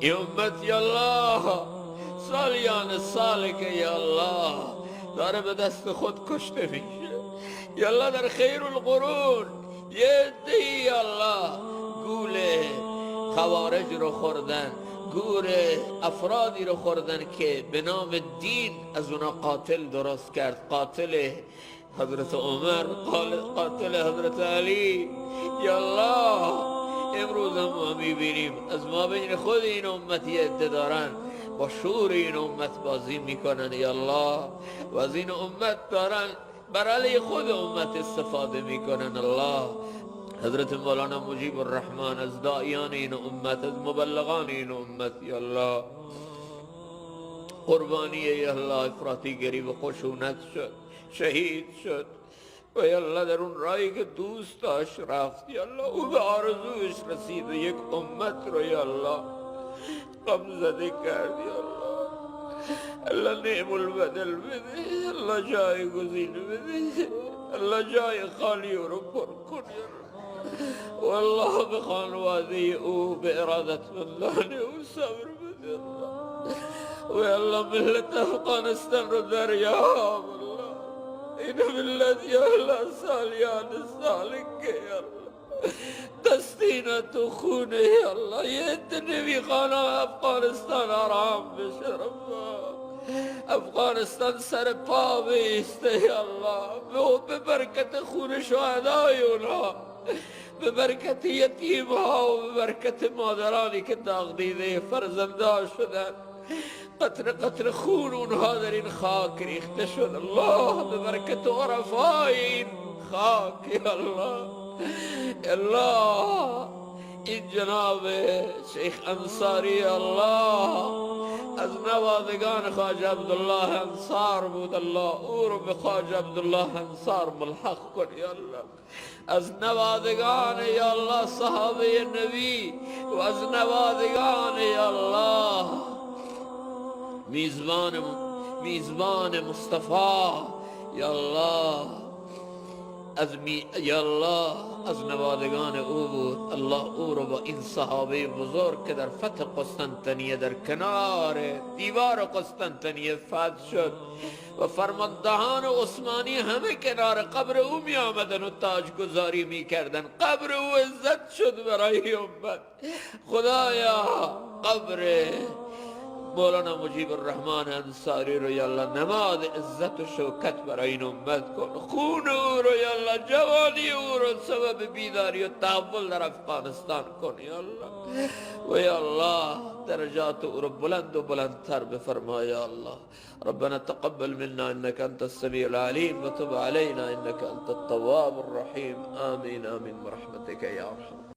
این امت یا الله سالیان ساله که یا الله داره به دست خود کشته میشه. یا الله در خیر القرون یه عده‌ای یا الله گول خوارج رو خوردن، گور افرادی رو خوردن که به نام دین از اونا قاتل درست کرد. قاتل حضرت عمر، قاتل حضرت علی. یا الله امروز هم ما میبینیم از ما بین خود این امت یه عده دارن با شعور این امت بازی میکنن یا الله، و از این امت دارن بر علیه خود امت استفاده میکنن. الله حضرت مولانا مجیب الرحمن از داعیان این امت، از مبلغان این امت یا الله قربانی یا الله افراطی گری و خشونت شد، شهید شد و یا الله در اون راهی که دوست داشت رفت. یا الله او به آرزوش رسید و یک امت رو یا الله غم زده کرد. یا الله الله نعم البدل بده، الله جای گزین بده، الله جای خالی رو پر کن. یا الله والله به خانواده او، به ارادتمندان او صبر بده الله. و الله ملت افغانستان رو دریاب الله، این ملت یا الله سالیان ساله که یا الله دست اینا تو خونه یا الله، یه عده نمیخوان افغانستان آرام بشه. رب افغانستان سر پا بیسته یا الله، به برکت خون شهدای اونا، به برکت یتیم ها و به برکت مادرانی که داغ دیده فرزندان شدن، قطره قطره خون اونها در این خاک ریخته شد. الله به برکت عرفای این خاک یا الله، الله این جناب شیخ انصاری الله از نوادگان خواجه عبدالله انصار بود. الله او رو به خواجه عبدالله انصار ملحق کن یا الله. از نوادگان یا الله صحابه نبی و از نوادگان یا الله میزبان مصطفی یا الله، از یا الله از نوادگان او بود. الله او رو با این صحابه بزرگ که در فتح قسطنطنیه در کنار دیوار قسطنطنیه فتح شد و فرماندهان عثمانی همه کنار قبر او می آمدن و تاجگذاری می کردن، قبر او عزت شد برای امت. خدایا قبر مولانا مجیب الرحمن انصاری رو یا الله نماد عزت و شوکت برای این امت کن. خون او رو یا الله، جوانی او رو سبب بیداری و تحول در افغانستان کن یا الله. و یا الله درجات او رو بلند و بلندتر بفرما یا الله. ربنا تقبل منا انك انت السميع العليم وتب علينا انك انت التواب الرحيم. آمين آمين برحمتك يا ارحم.